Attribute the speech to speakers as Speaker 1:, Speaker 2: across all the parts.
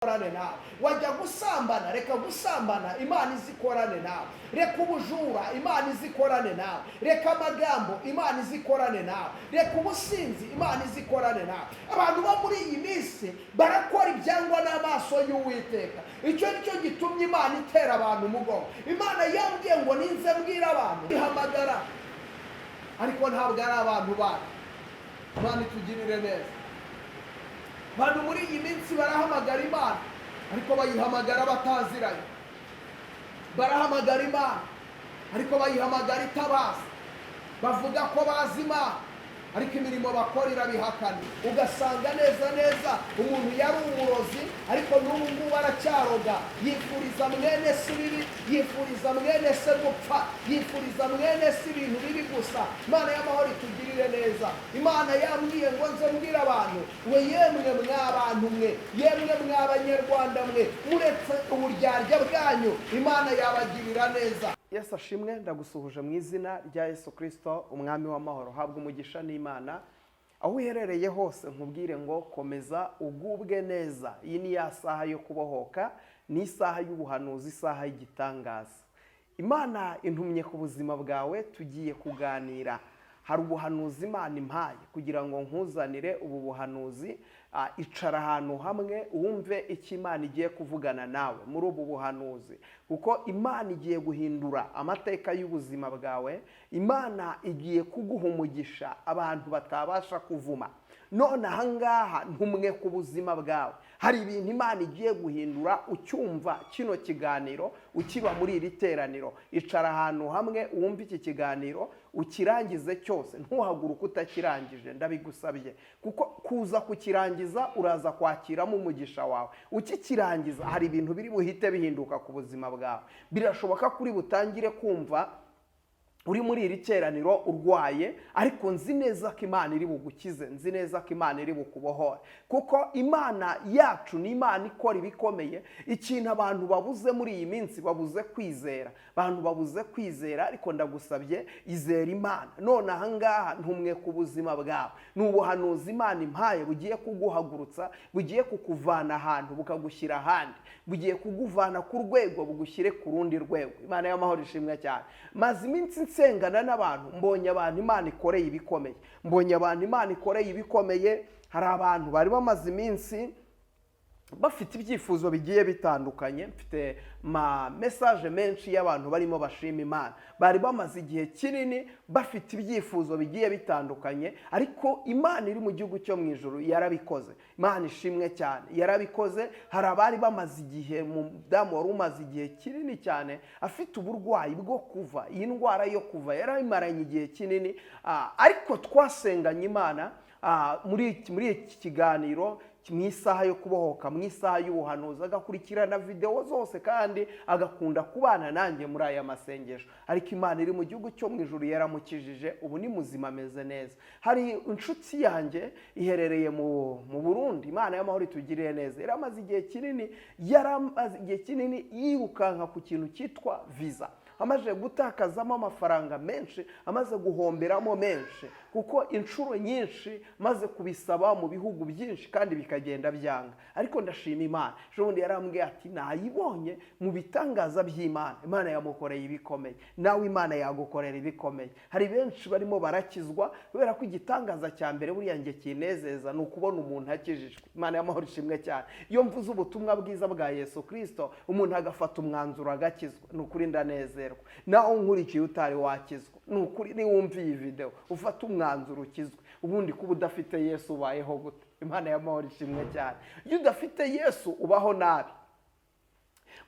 Speaker 1: Ikorane nawe. Wajya gusambana, reka gusambana, Imana izikorane nawe. Reka ubujura, Imana izikorane nawe. Reka amagambo, Imana izikorane nawe. Reka ubusinzi, Imana izikorane nawe. Abantu bo muri iyi minsi barakora ibyangwa n'amaso y'Uwiteka. Icyo ni cyo gitumye Imana itera abantu umugongo. Imana yambwiye ngo ninze mbwira abantu ihamagara, ariko ntabwo ari abantu bacu. Imana itugirire neza. Abantu muri iyi minsi barahamagara Imana, ariko bayihamagara bataziranye. Barahamagara Imana, ariko bayihamagara itabazi. Bavuga ko bazi Imana, ariko imirimo bakora irabihakana. Ugasanga neza neza umuntu yari umurozi, ariko n'ubu ngubu aracyaroga. Yifuriza mwene se ibibi, yifuriza mwene se gupfa, yifuriza mwene se ibintu bibi gusa. Imana y'amahoro itugirire neza. Imana yambwiye ngo nze mbwire abantu we: yemwe mwa bantu mwe, yemwe mwa Banyarwanda mwe, muretse uburyarya bwanyu, Imana yabagirira neza. Yesu ashimwe. Ndagusuhuje mu izina rya Yesu Kirisito, Umwami w'amahoro. Habwa umugisha n'Imana aho uherereye hose. Nkubwire ngo komeza ugubwe neza. Iyi ni ya saha yo kubohoka, ni isaha y'ubuhanuzi, isaha y'igitangaza. Imana intumye ku buzima bwawe, tugiye kuganira. Hari ubuhanuzi Imana impaye kugira ngo nkuzanire ubu buhanuzi. Icara ahantu hamwe wumve icyo Imana igiye kuvugana nawe muri ubu buhanuzi, kuko Imana igiye guhindura amateka y'ubuzima bwawe. Imana igiye kuguha umugisha abantu batabasha kuvuma. None ahangaha ntumwe ku buzima bwawe, hari ibintu Imana igiye guhindura. Ucyumva kino kiganiro, ukiba muri iri teraniro, icara ahantu hamwe wumve iki kiganiro ukirangize cyose. Ntuhaguruke utakirangije, ndabigusabye, kuko kuza kukirangiza uraza kwakiramo umugisha wawe. Ukikirangiza hari ibintu biri buhite bihinduka ku buzima bwawe. Birashoboka ko uri butangire kumva uri muri iri teraniro urwaye, ariko nzi neza ko Imana iri bugukize, nzi neza ko Imana iri bukubohore, kuko Imana yacu ni Imana ikora ibikomeye. Ikintu abantu babuze muri iyi minsi, babuze kwizera. Abantu babuze kwizera, ariko ndagusabye, izera Imana. None ahangaha ntumwe ku buzima bwawe, ni ubuhanuzi Imana impaye bugiye kuguhagurutsa, bugiye kukuvana ahantu bukagushyira ahandi, bugiye kuguvana ku rwego bugushyire ku rundi rwego. Imana y'amahoro ishimwe cyane. Maze iminsi nsengana n'abantu, mbonye abantu Imana ikoreye ibikomeye, mbonye abantu Imana ikoreye ibikomeye. Hari abantu bari bamaze iminsi bafite ibyifuzo bigiye bitandukanye. Mfite ma message menshi y'abantu barimo bashima Imana, bari bamaze igihe kinini bafite ibyifuzo bigiye bitandukanye, ariko Imana iri mu gihugu cyo mu ijuru yarabikoze. Imana ishimwe cyane, yarabikoze. Hari abari bamaze igihe, umudamu wari umaze igihe kinini cyane afite uburwayi bwo kuva, iyi ndwara yo kuva yarayimaranye igihe kinini, ariko twasenganye Imana muri iki kiganiro, mu isaha yo kubohoka, mu isaha y'ubuhanuzi, agakurikirana videwo zose kandi agakunda kubana nanjye muri aya masengesho, ariko Imana iri mu gihugu cyo mu ijuru yaramukijije, ubu ni muzima, ameze neza. Hari inshuti yanjye iherereye mu Burundi. Imana y'amahoro itugiriye neza. Yaramaze igihe kinini yirukanka ku kintu cyitwa visa, amaze gutakazamo amafaranga menshi, amaze guhomberamo menshi, kuko inshuro nyinshi maze kubisaba mu bihugu byinshi kandi bikagenda byanga. Ariko ndashima Imana, ejo bundi yarambwiye ati nayibonye mu bitangaza by'Imana. Imana yamukoreye ibikomeye, nawe Imana yagukorera ibikomeye. Hari benshi barimo barakizwa, kubera ko igitangaza cya mbere buriya njye kinezeza ni ukubona umuntu akijijwe. Imana y'amahoro ishimwe cyane. Iyo mvuze ubutumwa bwiza bwa Yesu Kirisito, umuntu agafata umwanzuro agakizwa, ni ukuri ndanezerwa. Nawe nkurikiye utari wakizwa, ni ukuri niwumva iyi videwo ufate umwanzuro ukizwe. Ubundi kuba udafite Yesu ubayeho gute? Imana y'amahoro ishimwe cyane. Iyo udafite Yesu ubaho nabi.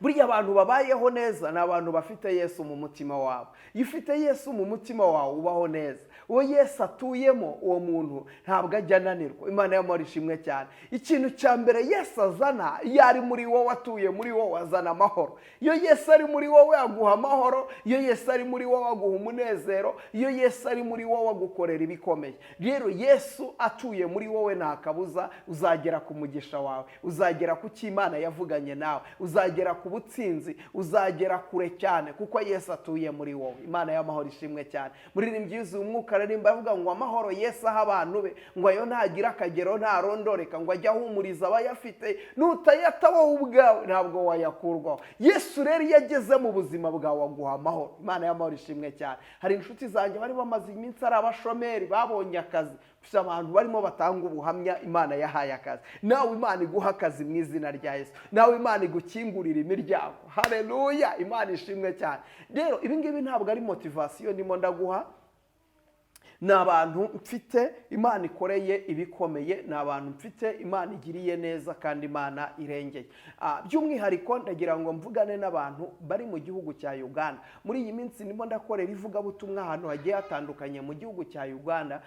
Speaker 1: Buriya abantu babayeho neza ni abantu bafite Yesu mu mutima wabo. Iyo ufite Yesu mu mutima wawe ubaho neza. Uwo Yesu atuyemo, uwo muntu ntabwo ajya ananirwa. Imana y'amahoro ishimwe cyane. Ikintu cya mbere Yesu azana iyo ari muri wowe, atuye muri wowe, azana amahoro. Iyo Yesu ari muri wowe aguha amahoro. Iyo Yesu ari muri wowe aguha umunezero. Iyo Yesu ari muri wowe agukorera ibikomeye. Rero Yesu atuye muri wowe, nta kabuza uzagera ku mugisha wawe, uzagera ku cyo Imana yavuganye nawe, uzagera ku butsinzi, uzagera kure cyane, kuko Yesu atuye muri wowe. Imana y'amahoro ishimwe cyane. Muririmbyi yuzuye Umwuka aririmba avuga ngo amahoro Yesu aha abantu be, ngo ayo ntagira akagero, ntarondoreka, ngo ajye ahumuriza abayafite, nutayata wowe ubwawe ntabwo wayakurwaho. Yesu rero iyo ageze mu buzima bwawe aguha amahoro. Imana y'amahoro ishimwe cyane. Hari inshuti zanjye bari bamaze iminsi ari abashomeri, babonye akazi. Gusa abantu barimo batanga ubuhamya, Imana yahaye akazi. Nawe Imana iguha akazi mu izina rya Yesu. Nawe Imana igukingurira imiryango. Haleluya, Imana ishimwe cyane. Rero ibi ngibi ntabwo ari motivation ndimo ndaguha, ni abantu mfite Imana ikoreye ibikomeye, ni abantu mfite Imana igiriye neza kandi Imana irengeye. By'umwihariko ndagira ngo mvugane n'abantu bari mu gihugu cya Uganda. Muri iyi minsi ndimo ndakorera ivugabutumwa ahantu hagiye hatandukanye mu gihugu cya Uganda.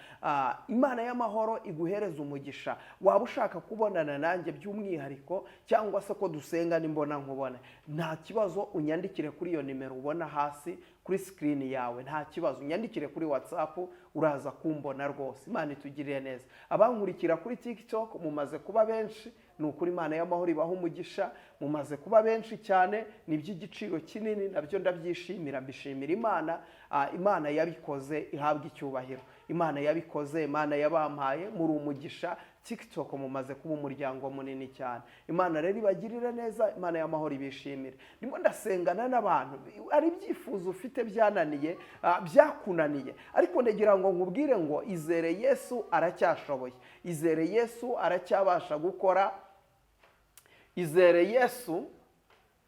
Speaker 1: Imana y'amahoro iguhereza umugisha. Waba ushaka kubonana nanjye by'umwihariko, cyangwa se ko dusenga nimbona nkubone, nta kibazo, unyandikire kuri iyo nimero ubona hasi kuri screen yawe. Nta kibazo, unyandikire kuri WhatsApp, uraza kumbona rwose. Imana itugirire neza. Abankurikira kuri TikTok mumaze kuba benshi, ni ukuri Imana y'amahoro ibaha umugisha. Mumaze kuba benshi cyane, ni iby'igiciro kinini, nabyo ndabyishimira, mbishimira Imana. Imana yabikoze ihabwa icyubahiro. Imana yabikoze, Imana yabampaye, muri umugisha. TikTok mumaze kuba umuryango munini cyane. Imana rero ibagirire neza, Imana y'amahoro ibishimire. Ndimo ndasengana n'abantu, hari ibyifuzo ufite byananiye, byakunaniye, ariko ndagira ngo nkubwire ngo izere Yesu aracyashoboye, izere Yesu aracyabasha gukora, izere Yesu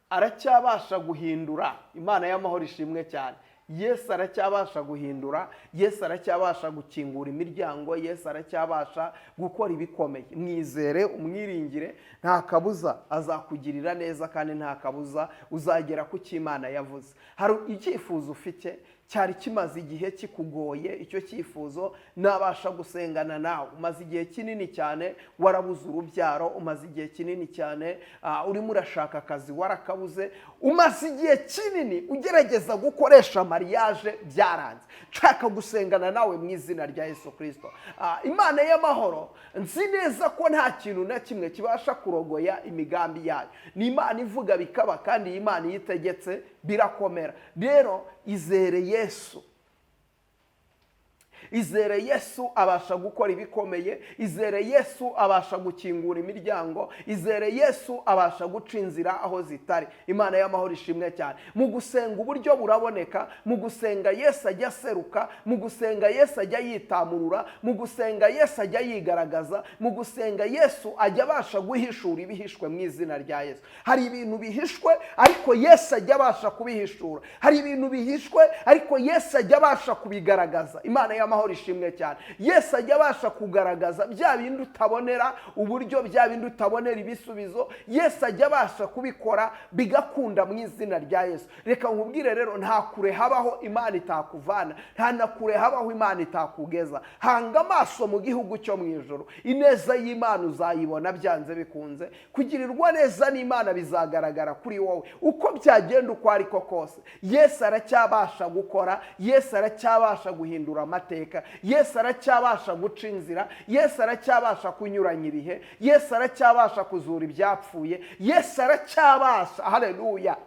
Speaker 1: aracyabasha guhindura. Imana y'amahoro ishimwe cyane. Yesu aracyabasha guhindura, Yesu aracyabasha gukingura imiryango, Yesu aracyabasha gukora ibikomeye. Mwizere, umwiringire, nta kabuza azakugirira neza, kandi nta kabuza uzagera ku cyo Imana yavuze. Hari icyifuzo ufite cyari kimaze igihe kikugoye, icyo cyifuzo nabasha gusengana nawe. Umaze igihe kinini cyane warabuze urubyaro, umaze igihe kinini cyane urimo urashaka akazi warakabuze, umaze igihe kinini ugerageza gukoresha mariage byaranze. Nshaka gusengana nawe mu izina rya Yesu Kirisito. Imana y'amahoro, nzi neza ko nta kintu na kimwe kibasha kurogoya imigambi yayo. Ni Imana ivuga bikaba, kandi iyi Imana iyo itegetse birakomera. Rero izere Yesu, izere Yesu abasha gukora ibikomeye, izere Yesu abasha gukingura imiryango, izere Yesu abasha guca inzira aho zitari. Imana y'amahoro ishimwe cyane. Mu gusenga uburyo buraboneka, mu gusenga Yesu ajya aseruka, mu gusenga Yesu ajya yitamurura, mu gusenga Yesu ajya yigaragaza, mu gusenga Yesu ajya abasha guhishura ibihishwe mu izina rya Yesu. Hari ibintu bihishwe ariko Yesu ajya abasha kubihishura, hari ibintu bihishwe ariko Yesu ajya abasha kubigaragaza. Imana y'amahoro ishimwe cyane. Yesu ajya abasha kugaragaza bya bindi utabonera uburyo, bya bindi utabonera ibisubizo. Yesu ajya abasha kubikora bigakunda mu izina rya Yesu. Reka nkubwire rero, nta kure habaho Imana itakuvana, nta na kure habaho Imana itakugeza. Hanga amaso mu gihugu cyo mu ijoro, ineza y'Imana uzayibona byanze bikunze. Kugirirwa neza n'Imana bizagaragara kuri wowe uko byagenda uko ariko kose. Yesu aracyabasha gukora, Yesu aracyabasha guhindura amateka, Yesu aracyabasha guca inzira, Yesu aracyabasha kunyuranya ibihe, Yesu aracyabasha kuzura ibyapfuye, Yesu aracyabasha. Haleluya.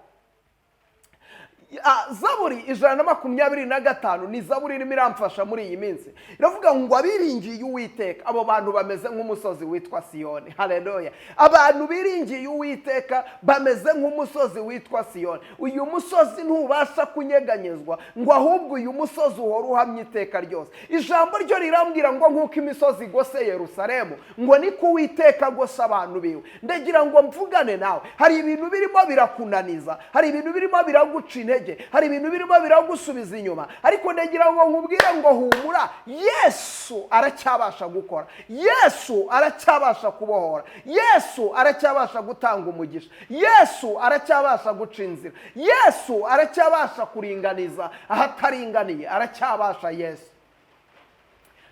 Speaker 1: Zaburi 125 ni zaburi irimo iramfasha muri iyi minsi. Iravuga ngo abiringiye Uwiteka, abo bantu bameze nk'umusozi witwa Siyoni. Haleluya. Abantu biringiye Uwiteka bameze nk'umusozi witwa Siyoni. Uyu musozi ntubasha kunyeganyezwa, ngo ahubwo uyu musozi uhora uhamye iteka ryose. Ijambo ryo rirambwira ngo nk'uko imisozi igose Yerusalemu, ngo niko Uwiteka agose abantu biwe. Ndagira ngo mvugane nawe, hari ibintu birimo birakunaniza, hari ibintu birimo biraguca intege, hari ibintu birimo biragusubiza inyuma, ariko ndagira ngo nkubwire ngo humura, Yesu aracyabasha gukora, Yesu aracyabasha kubohora, Yesu aracyabasha gutanga umugisha, Yesu aracyabasha guca inzira, Yesu aracyabasha kuringaniza ahataringaniye, aracyabasha Yesu.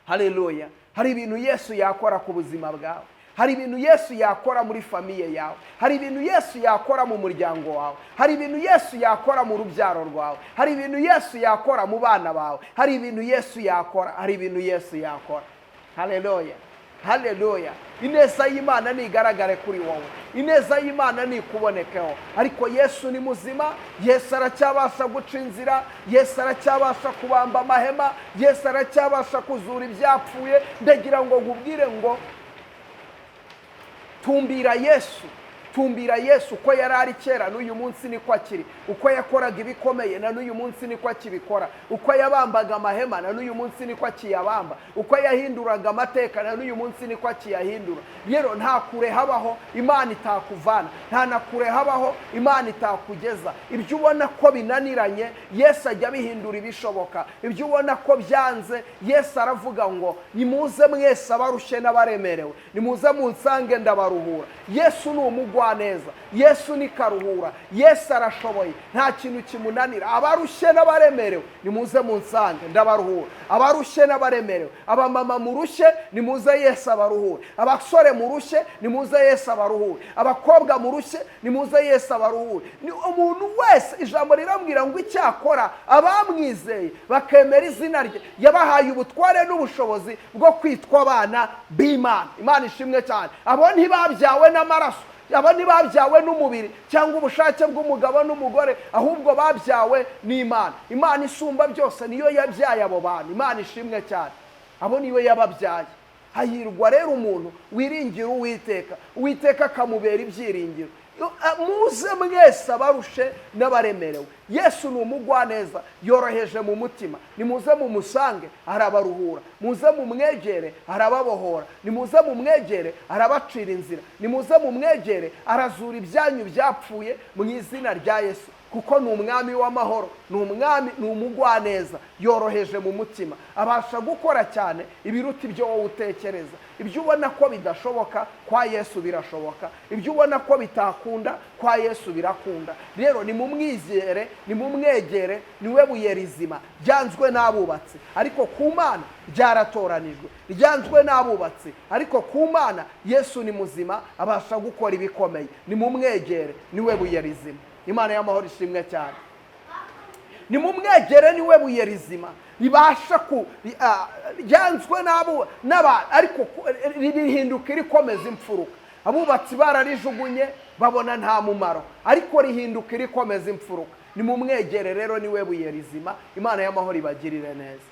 Speaker 1: Haleluya. Hari ibintu Yesu yakora ku buzima bwawe, hari ibintu Yesu yakora muri famille yawe, hari ibintu Yesu yakora mu muryango wawe, hari ibintu Yesu yakora mu rubyaro rwawe, hari ibintu Yesu yakora mu bana bawe, hari ibintu Yesu yakora, hari ibintu Yesu yakora. Haleluya. Haleluya! Ineza y'Imana nigaragare kuri wowe, ineza y'Imana nikubonekeho. Ariko Yesu ni muzima, Yesu aracyabasha guca inzira, Yesu aracyabasha kubamba amahema, Yesu aracyabasha kuzura ibyapfuye. Ndagira ngo nkubwire ngo tumbira Yesu, tumbira Yesu. Uko yari ari kera, n'uyu munsi niko akiri. Uko yakoraga ibikomeye, na n'uyu munsi niko akibikora. Uko yabambaga amahema, na n'uyu munsi niko akiyabamba. Uko yahinduraga amateka, na n'uyu munsi niko akiyahindura. Rero nta kure habaho Imana itakuvana, nta na kure habaho Imana itakugeza. Ibyo ubona ko binaniranye, Yesu ajya abihindura ibishoboka. Ibyo ubona ko byanze, Yesu aravuga ngo: "Nimuze mwese abarushye n'abaremerewe, nimuze munsange, ndabaruhura." Yesu ni umugwaneza, Yesu ni karuhura, Yesu arashoboye, nta kintu kimunanira. Abarushye n'abaremerewe, nimuze munsange, ndabaruhura. Abarushye n'abaremerewe, abamama murushye, nimuze Yesu abaruhure. Abasore murushye, nimuze Yesu abaruhure. Abakobwa murushye, nimuze Yesu abaruhure. Ni umuntu wese, ijambo rirambwira ngo icyakora abamwizeye bakemera izina rye, yabahaye ubutware n'ubushobozi bwo kwitwa abana b'Imana. Imana ishimwe cyane. Abo ntibabyawe n'amaraso, abo ntibabyawe n'umubiri cyangwa ubushake bw'umugabo n'umugore, ahubwo babyawe n'Imana. Imana isumba byose niyo yabyaye abo bantu. Imana ishimwe cyane. Abo niyo yababyaye. Hahirwa rero umuntu wiringira Uwiteka, Uwiteka akamubera ibyiringiro. Muze mwese abarushe n'abaremerewe. Yesu ni umugwaneza, yoroheje mu mutima. Nimuze mumusange, arabaruhura. Muze mumwegere, arababohora. Nimuze mumwegere, arabacira inzira. Nimuze mumwegere, arazura ibyanyu byapfuye mu izina rya Yesu, kuko ni umwami w'amahoro, ni umwami, ni umugwaneza, yoroheje mu mutima, abasha gukora cyane ibiruta ibyo wowe utekereza. Ibyo ubona ko bidashoboka, kwa Yesu birashoboka. Ibyo ubona ko bitakunda, kwa Yesu birakunda. Rero nimumwizere, nimumwegere, niwe buye rizima ryanzwe n'abubatsi, ariko ku Mana ryaratoranijwe. Ryanzwe n'abubatsi, ariko ku Mana Yesu ni muzima, abasha gukora ibikomeye. Nimumwegere, niwe buye rizima. Imana y'amahoro ishimwe cyane. Nimumwegere, niwe buye rizima ribasha ku ryanzwe n'abantu, ariko rihinduka irikomeza imfuruka. Abubatsi bararijugunye, babona nta mumaro, ariko rihinduka irikomeza imfuruka. Nimumwegere rero, niwe buye rizima. Imana y'amahoro ibagirire neza.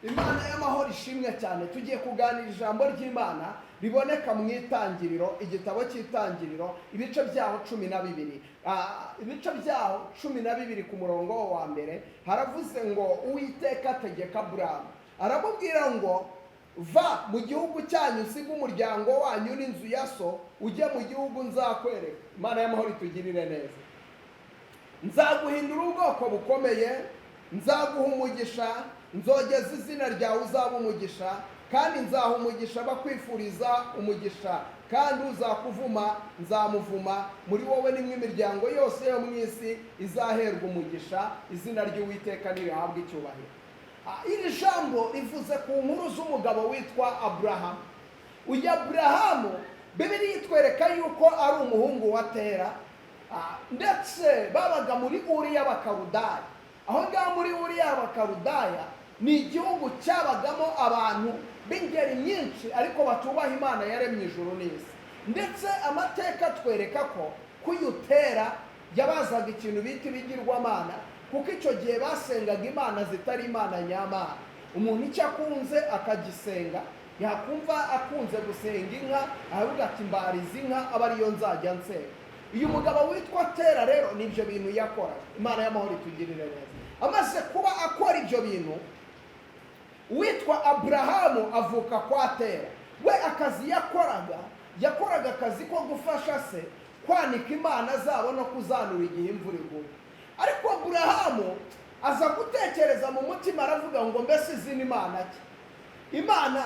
Speaker 1: Imana y'amahoro ishimwe cyane. Tugiye kuganira ijambo ry'Imana riboneka mu Itangiriro, igitabo cy'Itangiriro, ibice byaho 12. Ibice byaho 12, ku murongo wa mbere haravuze ngo: "Uwiteka ategeka Aburahamu, aramubwira ngo: 'Va mu gihugu cyanyu, usiga umuryango wanyu n'inzu ya so, ujye mu gihugu nzakwereka.'" Imana y'amahoro itugirire neza. "Nzaguhindura ubwoko bukomeye, nzaguha umugisha, nzogeza izina ryawe, uzaba umugisha, kandi nzaha umugisha abakwifuriza umugisha, kandi uzakuvuma nzamuvuma. Muri wowe nimwe imiryango yose yo mu isi izaherwa umugisha." Izina ry'Uwiteka ntirihabwe icyubahiro. Iri jambo rivuze ku nkuru z'umugabo witwa Aburahamu. Uyu Aburahamu, Bibiliya itwereka yuko ari umuhungu wa Tera, ndetse babaga muri Uri y'Abakarudaya. Aho ngaho muri Uri y'Abakarudaya ni igihugu cyabagamo abantu b'ingeri nyinshi, ariko batubaha Imana yaremye ijuru n'isi. Ndetse amateka atwereka ko kuyutera yabazaga ikintu bita ibigirwamana, kuko icyo gihe basengaga imana zitari Imana nyamana. Umuntu icyo akunze akagisenga, yakumva akunze gusenga inka, aravuga ati: "Mbariza inka, aba ariyo nzajya nsenga." Uyu mugabo witwa Tera rero nibyo bintu yakoraga. Imana y'amahoro itugirire neza. Amaze kuba akora ibyo bintu, uwitwa Aburahamu avuka kwa Tera. We akazi yakoraga, yakoraga akazi ko gufasha se kwanika imana zabo no kuzanura igihe imvura iguye. Ariko Aburahamu aza gutekereza mu mutima, aravuga ngo: "Mbese izi ni imana ki? Imana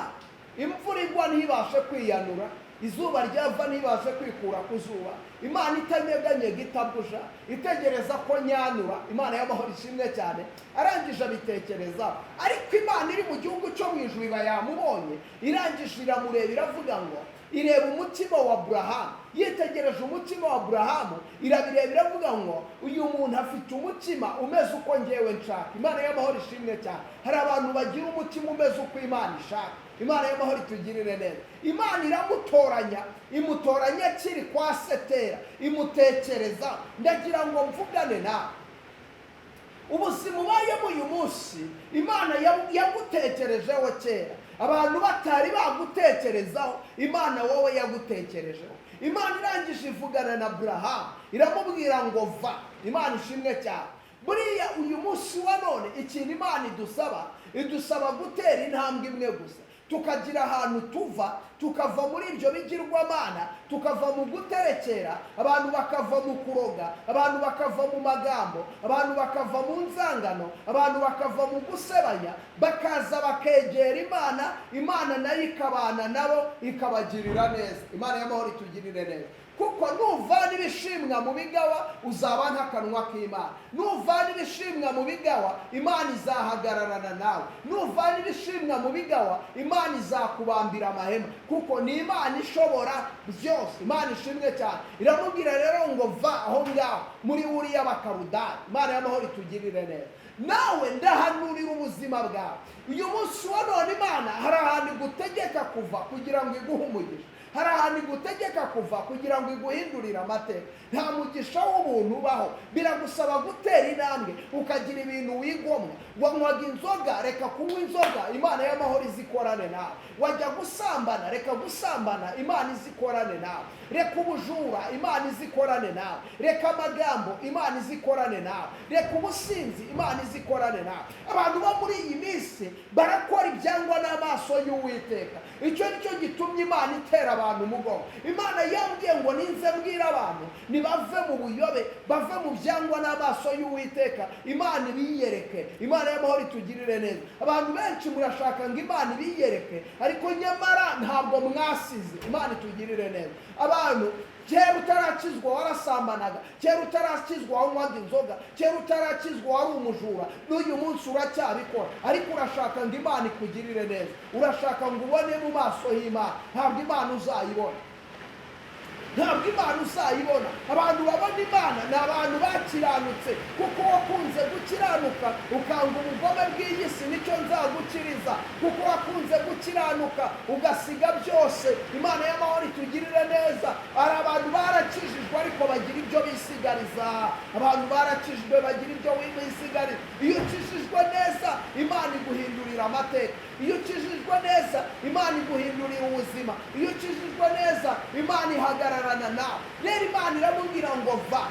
Speaker 1: Imvura igwa ntibashe kwiyanura, izuba ryava ntibashe kwikura ku zuba, Imana itanyeganyega, itabuja, itegereza ko nyanura. Imana y'amahoro ishimwe cyane. Arangije abitekerezaho, ariko Imana iri mu gihugu cyo mu ijuru iba yamubonye. Irangije iramureba, iravuga ngo ireba umutima wa Aburahamu. Yitegereje umutima wa Aburahamu, irabireba, iravuga ngo uyu muntu afite umutima umeze uko ngewe nshaka. Imana y'amahoro ishimwe cyane. Hari abantu bagira umutima umeze uko Imana ishaka. Imana y'amahoro itugirire neza. Imana iramutoranya, imutoranya akiri kwa Setera, imutekereza. Ndagira ngo mvugane nawe. Ubuzima ubayemo uyu munsi, Imana yagutekerejeho kera. Abantu batari bagutekerezaho, Imana wowe yagutekerejeho. Imana irangije ivugana na Aburahamu, iramubwira ngo va. Imana ishimwe cyane. Buriya uyu munsi wa none ikintu Imana idusaba, idusaba gutera intambwe imwe gusa, tukagira ahantu tuva, tukava muri ibyo bigirwamana, tukava mu guterekera abantu, bakava mu kuroga abantu, bakava mu magambo abantu, bakava mu nzangano abantu, bakava mu gusebanya, bakaza bakegera Imana. Imana nayo ikabana nabo, ikabagirira neza. Imana y'amahoro itugirire neza, kuko nuvana ibishimwa mu bigawa uzaba nk'akanwa k'Imana. Nuvana ibishimwa mu bigawa, Imana izahagararana nawe. Nuvana ibishimwa mu bigawa, Imana izakubambira amahema, kuko ni Imana ishobora byose. Imana ishimwe cyane. Iramubwira rero ngo va aho ngaho muri uriya Bakarudari. Imana y'amahoro itugirire neza. Nawe ndahanurira ubuzima bwawe uyu munsi wa none. Imana hari ahantu igutegeka kuva kugira ngo iguhe umugisha, hari ahantu igutegeka kuva kugira ngo iguhindurire amateka. Nta mugisha w'ubuntu ubaho, biragusaba gutera intambwe ukagira ibintu wigomwa. Wanywaga inzoga, reka kunywa inzoga, Imana y'amahoro izikorane nawe. Wajya gusambana, reka gusambana, Imana izikorane nawe. Reka ubujura, Imana izikorane nawe. Reka amagambo, Imana izikorane nawe. Reka ubusinzi, Imana izikorane nawe. Abantu bo muri iyi minsi barakora ibyangwa n'amaso y'Uwiteka. Icyo ni cyo gitumye Imana itera abantu umugongo. Imana yambwiye ngo ninze mbwira abantu nibave mu buyobe, bave mu byangwa n'amaso y'Uwiteka, Imana ibiyereke. Imana y'amahoro itugirire neza. Abantu benshi murashaka ngo Imana ibiyereke, ariko nyamara ntabwo mwasize. Imana itugirire neza. Abantu kera utarakizwa warasambanaga, kera utarakizwa wanywaga inzoga, kera utarakizwa wari umujura, n'uyu munsi uracyabikora, ariko urashaka ngo Imana ikugirire neza, urashaka ngo ubone mu maso y'Imana. Ntabwo Imana uzayibona, ntabwo Imana uzayibona. Abantu babona Imana ni abantu bakiranutse, kuko wakunze gukiranuka ukanga ubugome bw'iyi si, nicyo nzagukiriza. Kuko wakunze gukiranuka ugasiga byose. Imana y'amahoro itugirire neza. Hari abantu barakijijwe ariko bagira ibyo bisigariza. Abantu barakijijwe bagira ibyo bisigariza. Iyo ukijijwe neza, Imana iguhindurira amateka. Iyo ukijijwe neza, Imana iguhindurira ubuzima. Iyo ukijijwe neza, Imana ihagararana nawe. Rero Imana iramubwira ngo va.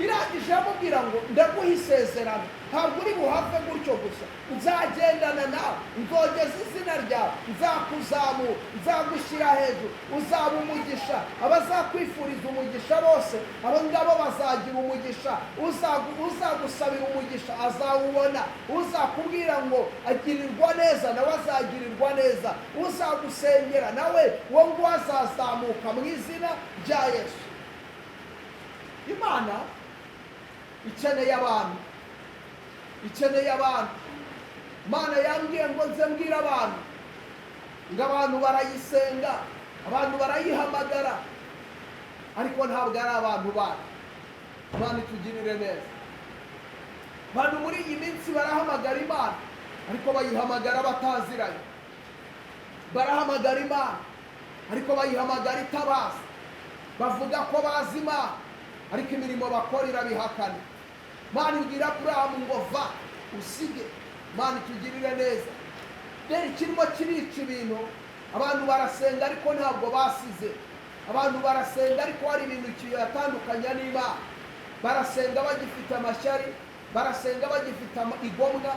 Speaker 1: Irangije iramubwira ngo ndaguha isezerano, ntabwo uri buhave gutyo gusa, nzagendana nawe, nzogeza izina ryawe, nzakuzamura, nzagushyira hejuru, uzaba umugisha. Abazakwifuriza umugisha bose, abo ngabo bazagira umugisha. Uzagusabira umugisha azawubona, uzakubwira ngo agirirwa neza nawe azagirirwa neza, uzagusengera nawe uwo nguwo azazamuka mu izina rya Yesu. Imana ikeneye abantu, ikeneye abantu. Imana yambwiye ngo nze mbwire abantu ngo abantu barayisenga, abantu barayihamagara, ariko ntabwo ari abantu bayo. Imana itugirire neza. Abantu muri iyi minsi barahamagara Imana, ariko bayihamagara bataziranye. Barahamagara Imana, ariko bayihamagara itabazi. Bavuga ko bazi Imana, ariko imirimo bakora irabihakana. Imana ibwira Aburahamu ngo va usige. Imana itugirire neza. Rero ikirimo kirica ibintu, abantu barasenga ariko ntabwo basize. Abantu barasenga ariko hari ibintu kibatandukanya n'Imana. Barasenga bagifite amashyari, barasenga bagifite igomwa,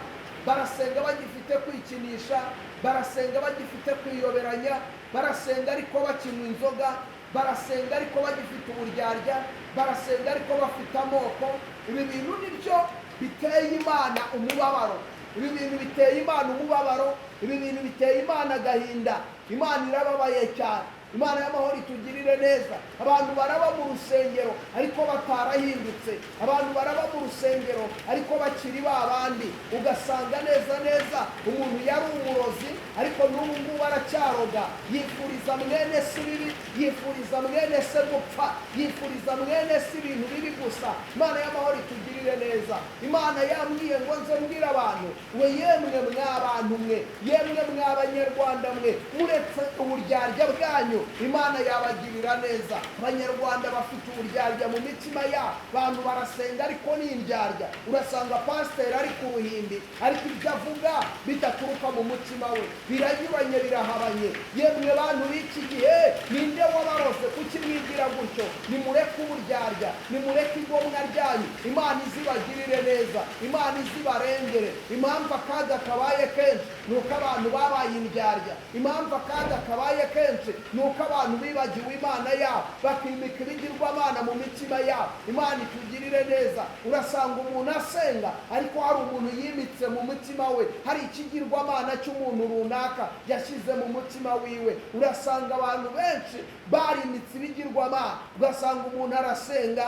Speaker 1: barasenga bagifite kwikinisha, barasenga bagifite kwiyoberanya, barasenga ariko bakinywa inzoga, barasenga ariko bagifite uburyarya, barasenga ariko bafite amoko. Ibi bintu nibyo biteye Imana umubabaro. Ibi bintu biteye Imana umubabaro. Ibi bintu biteye Imana agahinda. Imana irababaye cyane. Imana y'amahoro itugirire neza. Abantu baraba mu rusengero ariko batarahindutse, abantu baraba mu rusengero ariko bakiri ba bandi. Ugasanga neza neza umuntu yari umurozi ariko n'ubu ngubu aracyaroga, yifuriza mwene se ibibi, yifuriza mwene se gupfa, yifuriza mwene se ibintu bibi gusa. Imana y'amahoro itugirire neza. Imana yambwiye ngo nze mbwire abantu we, yemwe mwa bantu mwe, yemwe mwa Banyarwanda mwe, muretse uburyarya bwanyu Imana yabagirira neza. Abanyarwanda bafite uburyarya mu mitima yabo. Abantu barasenga ariko ni indyarya. Urasanga pasiteri ari ku ruhimbi ariko ibyo avuga bidaturuka mu mutima we, biranyuranye, birahabanye. Yemwe bantu b'iki gihe, ninde wabaroze? Kuki mwigira gutyo? Nimureke uburyarya, nimureke igomwa ryanyu. Imana izibagirire neza, Imana izibarengere. Impamvu akaga kabaye kenshi ni uko abantu babaye indyarya. Impamvu akaga kabaye kenshi ni uko abantu bibagiwe Imana yabo, bakimika ibigirwamana mu mitima yabo. Imana itugirire neza. Urasanga umuntu asenga ariko hari umuntu yimitse mu mutima we, hari ikigirwamana cy'umuntu runaka yashyize mu mutima wiwe. Urasanga abantu benshi barimitse ibigirwamana, ugasanga umuntu arasenga.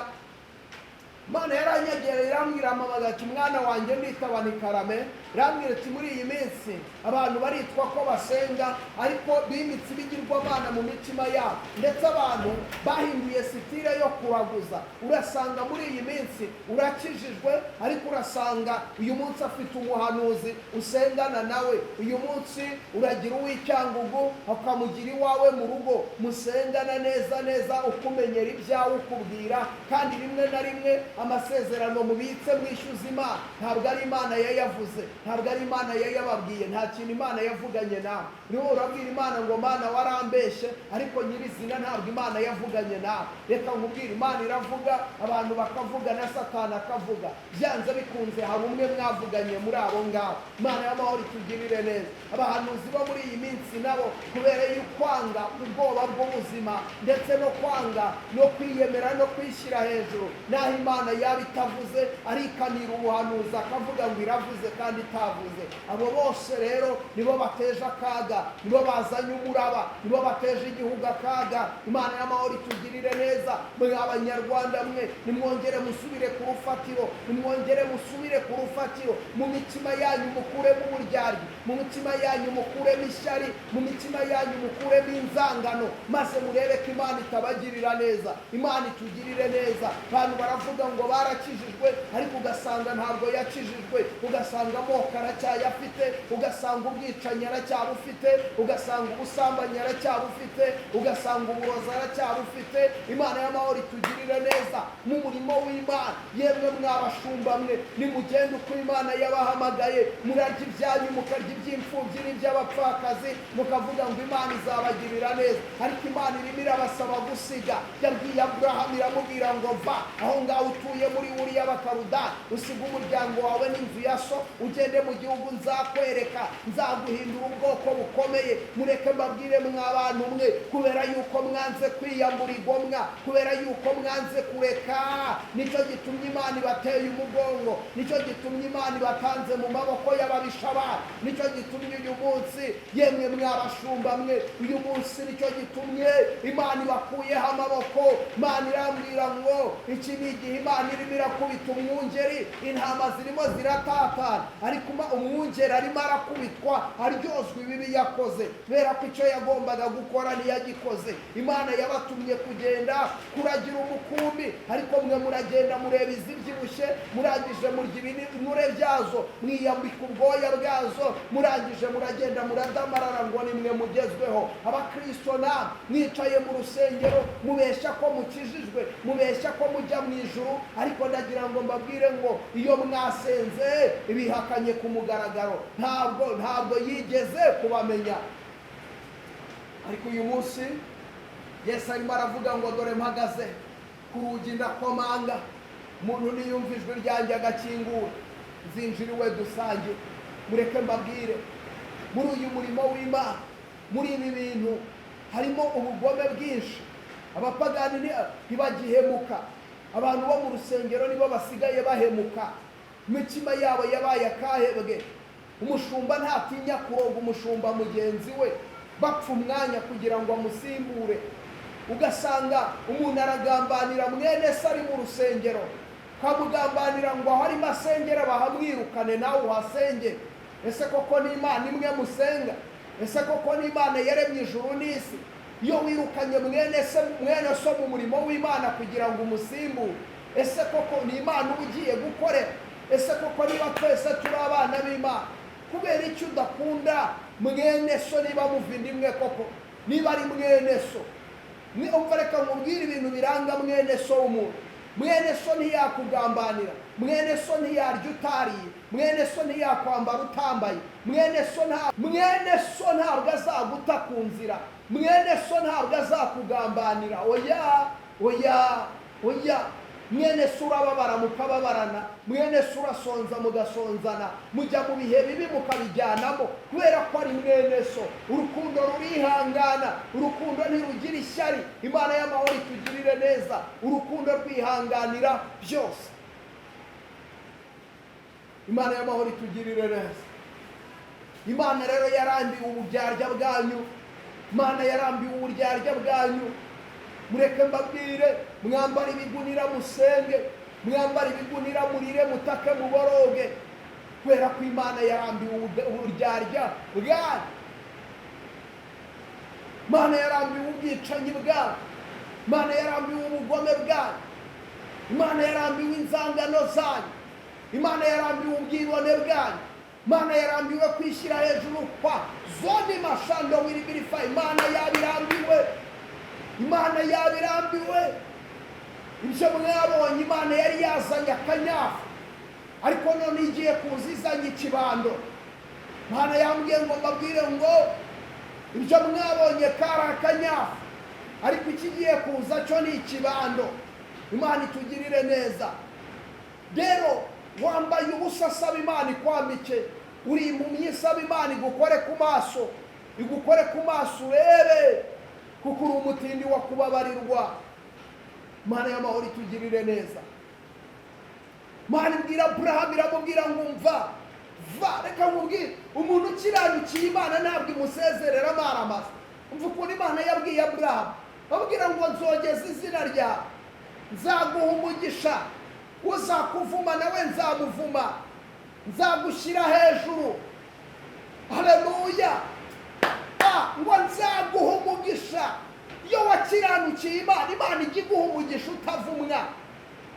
Speaker 1: Imana yaranyegereye irambwira, mpamagara ati: "Umwana wanjye, nditaba." Ni karame. Irambwira ati: "Muri iyi minsi abantu baritwa ko basenga ariko bimitse ibigirwamana mu mitima yabo, ndetse abantu bahinduye style yo kuraguza." Urasanga muri iyi minsi urakijijwe ariko urasanga uyu munsi afite umuhanuzi usengana nawe, uyu munsi uragira uw'Icyangugu ukamugira iwawe mu rugo musengana neza neza, ukumenyera ibyawe, ukubwira. Kandi rimwe na rimwe amasezerano mubitse mwishyuza Imana ntabwo ari Imana yayavuze, ntabwo ari Imana yayababwiye, nta kintu Imana yavuganye nawe. Niba urabwira Imana ngo: "Mana, warambeshye," ariko nyirizina ntabwo Imana yavuganye nawe. Reka nkubwire, Imana iravuga, abantu bakavuga, na Satani akavuga. Byanze bikunze hari umwe mwavuganye muri abo ngabo. Imana y'amahoro itugirire neza. Abahanuzi bo muri iyi minsi nabo, kubera kwanga ubwoba bw'ubuzima ndetse no kwanga no kwiyemera no kwishyira hejuru, naho Imana yaba itavuze arikanira ubuhanuzi akavuga ngo iravuze kandi itavuze. Abo bose rero nibo bateje akaga, nibo bazanye umuraba, nibo bateje igihugu akaga. Imana y'amahoro itugirire neza. Mwe Abanyarwanda mwe, nimwongere musubire ku rufatiro, nimwongere musubire ku rufatiro. Mu mitima yanyu mukuremo uburyarya, mu mitima yanyu mukuremo ishyari, mu mitima yanyu mukuremo inzangano, maze murebe ko Imana itabagirira neza. Imana itugirire neza. Abantu baravuga ngo barakijijwe ariko ugasanga ntabwo yakijijwe, ugasanga amoko aracyayafite, ugasanga ubwicanyi aracyabufite, ugasanga ubusambanyi aracyabufite, ugasanga uburozi aracyabufite. Imana y'amahoro itugirire neza mu murimo w'Imana. Yemwe mwabashumba mwe, nimugende uko Imana yabahamagaye. Murarya ibyanyu, mukarya iby'imfubyi n'iby'abapfakazi, mukavuga ngo Imana izabagirira neza, ariko Imana irimo irabasaba gusiga. Yabwiye Aburahamu, iramubwira ngo: "Va aho ngaho utuye muri Uri y'Abakarudani, usiga umuryango wawe n'inzu ya so, ugende mu gihugu nzakwereka, nzaguhindura ubwoko bukomeye." Mureke mbabwire mwa bantu mwe, kubera yuko mwanze kwiyambura igomwa, kubera yuko mwanze kureka, nicyo gitumye Imana ibateye umugongo, nicyo gitumye Imana ibatanze mu maboko y'ababisha banyu, nicyo gitumye uyu munsi, yemwe mwabashumba mwe, uyu munsi nicyo gitumye Imana ibakuyeho amaboko. Imana irambwira ngo iki ni igihe Imana irimo irakubita umwungeri. Intama zirimo ziratatana, ariko umwungeri arimo arakubitwa, aryozwa ibibi yakoze, kubera ko icyo yagombaga gukora ntiyagikoze. Imana yabatumye kugenda kuragira umukumbi, ariko mwe muragenda mureba izibyibushye, murangije murya ibinure byazo, mwiyambika ubwoya bwazo, murangije muragenda muradamarara ngo nimwe mugezweho. Abakristo namwe mwicaye mu rusengero, mubeshya ko mukijijwe, mubeshya ko mujya mu ijuru, ariko ndagira ngo mbabwire ngo iyo mwasenze ibihakanye ku mugaragaro, ntabwo yigeze kubamenya. Ariko uyu munsi Yesu arimo aravuga ngo: "Dore mpagaze ku rugi ndakomanga, umuntu niyumva ijwi ryanjye agakingura, nzinjira iwe dusangire." Mureke mbabwire, muri uyu murimo w'Imana, muri ibi bintu harimo ubugome bwinshi. Abapagani ntibagihemuka, abantu bo mu rusengero nibo basigaye bahemuka. Imitima yabo yabaye akahebwe. Umushumba ntatinya kuroga umushumba mugenzi we. Bapfa umwanya kugira ngo amusimbure. Ugasanga umuntu aragambanira mwene se ari mu rusengero, ukamugambanira ngo aho arimo asengera bahamwirukane, nawe uhasenge. Ese koko ni Imana imwe musenga? Ese koko ni Imana yaremye ijuru n'isi? Iyo wirukanye mwene se, mwene so mu murimo w'Imana kugira ngo umusimbure, ese koko ni Imana uba ugiye gukorera? Ese koko niba twese turi abana b'Imana, kubera icyo udakunda mwene so niba muva inda imwe koko, niba ari mwene so? Umva, reka nkubwire ibintu biranga mwene so w'umuntu. Mwene so ntiyakugambanira, mwene so ntiyarya utariye, mwene so ntiyakwambara utambaye, mwene so ntabwo azaguta ku nzira, mwene so ntabwo azakugambanira. Oya, oya, oya. Mwene so urababara mukababarana, mwene so urasonza mugasonzana, mujya mu bihe bibi mukabijyanamo kubera ko ari mwene so. Urukundo rurihangana, urukundo ntirugira ishyari. Imana y'amahoro itugirire neza. Urukundo rwihanganira byose. Imana y'amahoro itugirire neza. Imana rero yarambiwe uburyarya bwanyu. Imana yarambiwe uburyarya bwanyu. Mureke mbabwire, mwambare ibigunira musenge, mwambare ibigunira murire, mutake, muboroge, kubera ko Imana yarambiwe uburyarya bwanyu. Imana yarambiwe ubwicanyi bwanyu. Imana yarambiwe ubugome bwanyu. Imana yarambiwe inzangano zanyu. Imana yarambiwe ubwibone bwanyu. Imana yarambiwe kwishyira hejuru kwa zoni mashando wiribirifa. Imana yabirambiwe, Imana yabirambiwe. Ibyo mwabonye, Imana yari yazanye akanyafu, ariko none igiye kuza izanye ikibando. Imana yambwiye ngo mbabwire ngo ibyo mwabonye kari akanyafu, ariko ikigiye kuza cyo ni ikibando. Imana itugirire neza. Rero wambaye ubusa, saba Imana ikwambike. Uri impumyi, saba Imana igukore ku maso, igukore ku maso urebe, kuko uri umutindi wa kubabarirwa. Imana y'amahoro itugirire neza. Imana ibwira Aburahamu, iramubwira ngo umva, va, reka nkubwire, umuntu ukiranukiye Imana ntabwo imusezerera amaramasa. Umva ukuntu Imana yabwiye Aburahamu, ababwira ngo nzogeza izina ryawe, nzaguha umugisha, uzakuvuma nawe nzamuvuma, nzagushyira hejuru. Haleluya! Ngo nzaguha umugisha. Iyo wakiranukiye Imana, Imana ijya iguha umugisha utavumwa.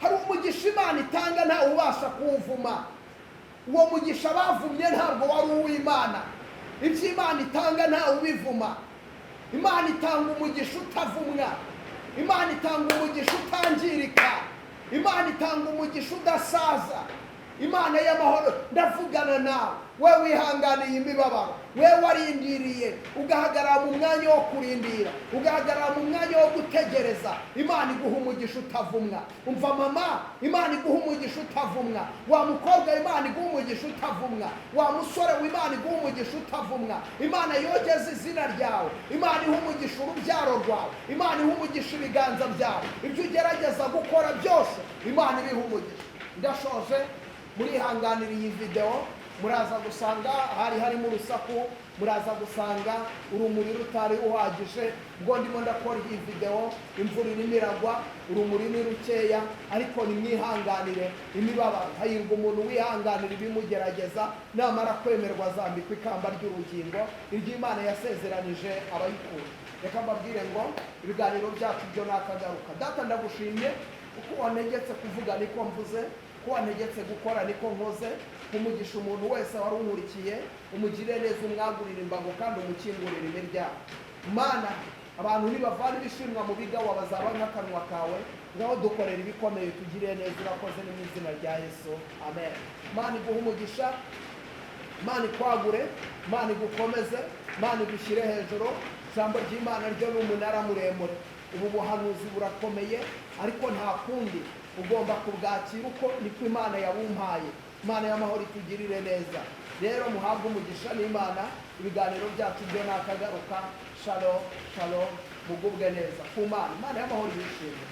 Speaker 1: Hari umugisha Imana itanga ntawe ubasha kuwuvuma. Uwo mugisha bavumye ntabwo wari uw'Imana. Ibyo Imana itanga ntawe ubivuma. Imana itanga umugisha utavumwa. Imana itanga umugisha utangirika. Imana itanga umugisha udasaza. Imana y'amahoro, ndavugana nawe, we wihanganiye imibabaro, we warindiriye, ugahagarara mu mwanya wo kurindira, ugahagarara mu mwanya wo gutegereza. Imana iguha umugisha utavumwa. Umva mama, Imana iguha umugisha utavumwa. Wa mukobwa, Imana iguha umugisha utavumwa. Wa musore, Imana iguha umugisha utavumwa. Imana yogeze izina ryawe. Imana iha umugisha urubyaro rwawe. Imana iha umugisha ibiganza byawe. Ibyo ugerageza gukora byose, Imana ibiha umugisha. Ndashoje, murihanganira iyi videwo, muraza gusanga hari harimo urusaku, muraza gusanga urumuri rutari ruhagije. Ubwo ndimo ndakora iyi videwo imvura irimo iragwa, urumuri ni rukeya, ariko nimwihanganire imibabaro. Hahirwa umuntu wihanganira ibimugerageza, namara kwemerwa azambikwa ikamba ry'urugingo iry'Imana yasezeranije abayikunda. Reka mbabwire ngo ibiganiro byacu byo nakagaruka. Data, ndagushimye uko wantegetse kuvuga niko mvuze, ko wantegetse gukora niko nkoze. Umugisha umuntu wese wari unkurikiye, umugirire neza, umwagurire imbago kandi umukingurire imiryango. Mana, abantu nibavana ibishimwa mu bigawa bazaba nk'akanwa kawe. Ngaho dukorera ibikomeye, tugirire neza, urakoze, ni mu izina rya Yesu, amen. Mana iguhe umugisha, Imana ikwagure, Imana igukomeze, Imana igushyire hejuru. Ijambo ry'Imana ryo ni umunara muremure. Ubu buhanuzi burakomeye, ariko nta kundi, ugomba kubwakira uko niko Imana yabumpaye. Imana y'amahoro itugirire neza. Rero muhabwe umugisha n'Imana. Ibiganiro byacu byo nakagaruka. Shalom, shalom, mugubwe neza ku Mana. Imana y'amahoro yishimye.